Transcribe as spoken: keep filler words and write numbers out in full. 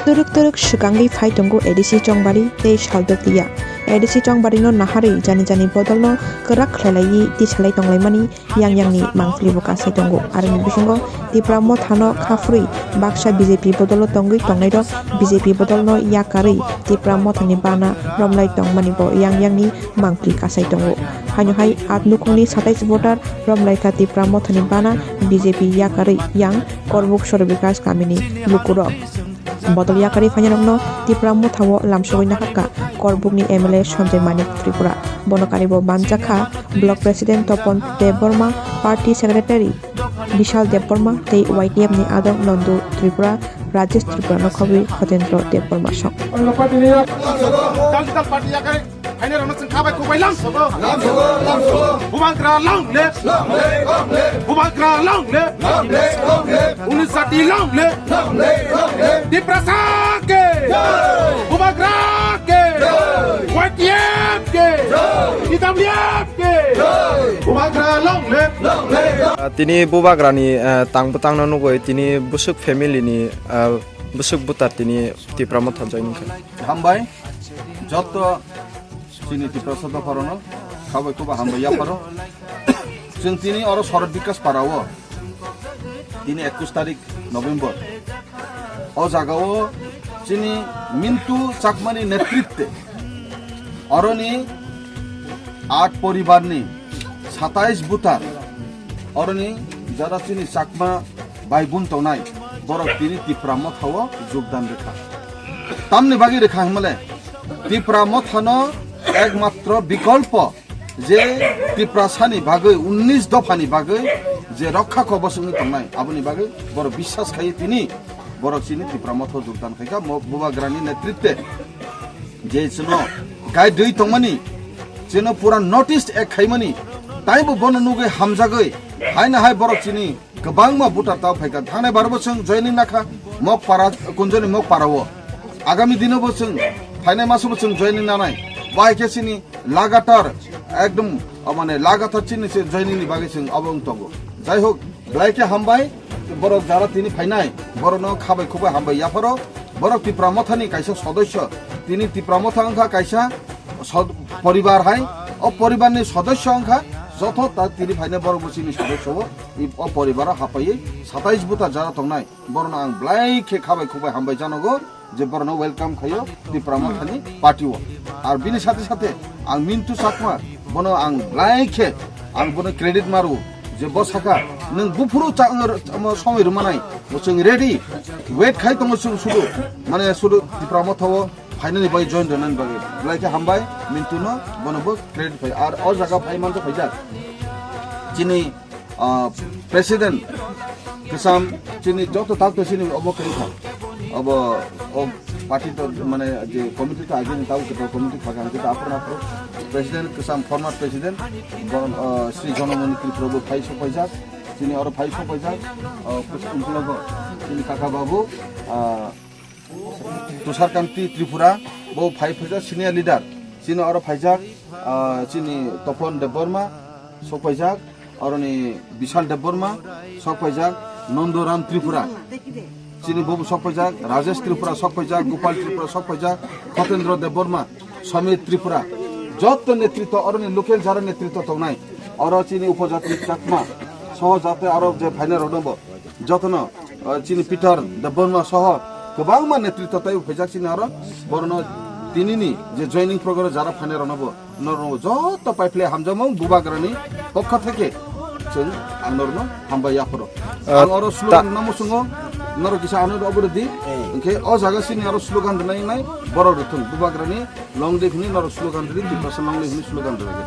Twrwk twrwk swkangwi phai tongo A D C Chongbari tei Saldok Tiya. A D C Chongbari no naharwi jani jani bodol no kwrak khlai laiwi tisalai tonglaimani yang yang ni mangpili bo kasai tongo. Aroni bisingo Tipra Motha no kha phurwi baksa B J P bodol o tongwi tongnai rok B J P bodol no yakarwi Tipra Motha ni bana romlai tongmani bo yang yang ni mangpili kasai tongo. Haino hai at nukhungni satais voter romlaikha Tipra Mothani bana B J P yakarwi yang Korbuk Soro Bikas kamini lukurok. Bodol yakarwi phainarokno Tipra Mothao lamsogwi naharkha Korbukni M L A Sanjay Manik Tripura. Bono karibo manjakha Block President Topon Debbarma, Party Secretary Bishal Debbarma tei Y T F ni adong Nandu Tripura, Rajesh Tripura no khobwi Khotendro Debbarma song. Political party yakarwi phainai rokno chwng kha bai khuk bai lang. Bubagra long live. Bubagra long live. Unis jati long live. Tiprasa ke. Bubagra ke. Y T F ke. T W F ke. Bubagra long live. Ah, tini Bubagrani, ah, tang bwtangno nugwi tini bwswk family ni, ah, bwswk bwtar tini Tipra Motha joining kha. Hambai, joto chini Tiprasa dopharokno kha bai khuk bai hambai yapharo. Chwng tini oro Sorot Bikas Para o, tini ekush tarik November. O jaga o chini Mintu Chakmani netritwe oroni at poribarni satais butar, oroni jara chini Chakma bai bun tongnai, borok tini Tipra Motha o jogdan rwkha. Tamni bagwi rwkha hwnmale, Tipra Mothano ekmatro bikolpo je Tiprasani bagwi, unnish dophani bagwi je rokha kobos wngwi tongnai, aboni bagwi borok biswas khaiwi tini borok chini Tipra Motha o jogdan khaikha, mo-, Bubagrani netritwe je chwngno guide rwi tongmani, chwngno pura notice ek khaimani, taibo bono nugwi hamjagwi, haino hai borok chini kwbangma voter tao phaikha. Thangnai baro bo chwng joining nakha Mokpara, Kunjoni Mokpara o. Agami dino bo chwng, phainai maso bo chwng joining nanai. Bo hai khe chini lagatar, ekdom, o mane lagatar chini se joining ni bagwi chwng abo wng tongo. Jai hok, belai khe hambai, borok jara tini phainai, borokno kha bai khuk bai hambai yapharo. Borok Tipra Mothani kaisa sodosyo, tini Tipra Motha wngkha kaisa sod-, poribar hai, o poribarni sodosyo wngkha, joto ta tini phainai borok bo chini sodosyo bo, i, o poribaro hapaiwi satais buta jara tongnai, borokno ang belai khe kha bai khuk bai hambai janogo. Je borokno welcome khaio Tipra Mothani party o. Ar bini sathe sathe ang Mintu Chakma, bono ang belai khe ang bono credit maru je bo saka nwng buphuru cha-, mo somoi rwmanai, bo chwng ready, wait khai tongo chwng sudu, mane sudu Tipra Motha o phainani bai join rwnani bagwi. Belai khe hambai Mintu no, bono bo credit phai. Ar o jaga phai manjak phaijak chini ah, president kwcham chini joto tak to chini obo khe kha. Obo o party to mane je committee to agini tau khe committee kha khe ta apor apor president kwcham former president bo, ah, Sri Jonamoni Tripura bo phai sok paijak, chini oro phai sok paijak, ah, kwcham unkulago chini kaka babu, ah, Tushar Kanti Tripura, bo phai phaijak senior leader. Chini oro phaijak, ah, chini Topon Debbarma, sok phaijak, oroni Bishal Debbarma, sok phaijak, Nandoram Tripura. Chini bobo sok phaijak, Rajesh Tripura sok phaijak, Gopal Tripura sok phaijak, Khotendra Debbarma, Samir Tripura. Joto netritwa, oroni local jara netritwa tongnai. Oro chini upojati Chakma, soho jate aro je phainai rokno bo. Jotono, ah, chini Peter Debbarma soho kwbangma netritwa taibo phaijak chini oro. Borokno tinini je joining program jara phainai rokno bo, norokno joto paiphle hamjakmung Bubagrani pokho theke chwng ang norokno hambai yapharo. Ah, ang oro ta- slogan rwna muchungo, norok kisa ano obo rwdi. Eh. Hwnkhe o jaga chini oro slogan rwnai wngnai borok rwthung. Bubagrani long live hwnwi norok slogan rwdi, Tiprasa long live hwnwi slogan rwdi.